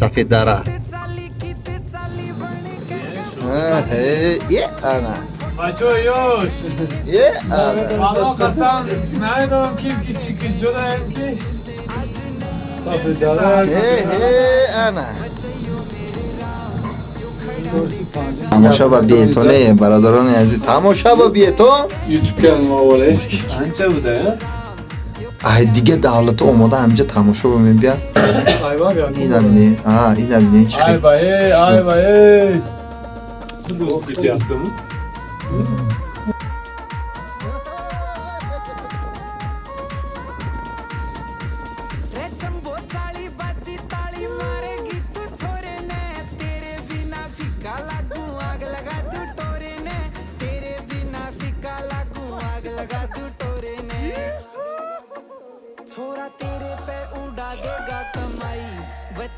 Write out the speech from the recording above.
Сафеддара. Е, ана. Бачо ёш. Е, ана. Мано қасам, намедонам ким ки чӣ ки ҷудаем ки. Сафеддара. Е, е, ана. Тамоша ба биетоне, бародарони азиз, тамоша ба биетон. Ютуб каналыма обуна. Анча буда, я? Ай, дига давлато омода ҳамҷа тамошо ба мебиям. Айва. Инам не, а инам не чи. Ай ба, эй, ай ба, эй. Ту.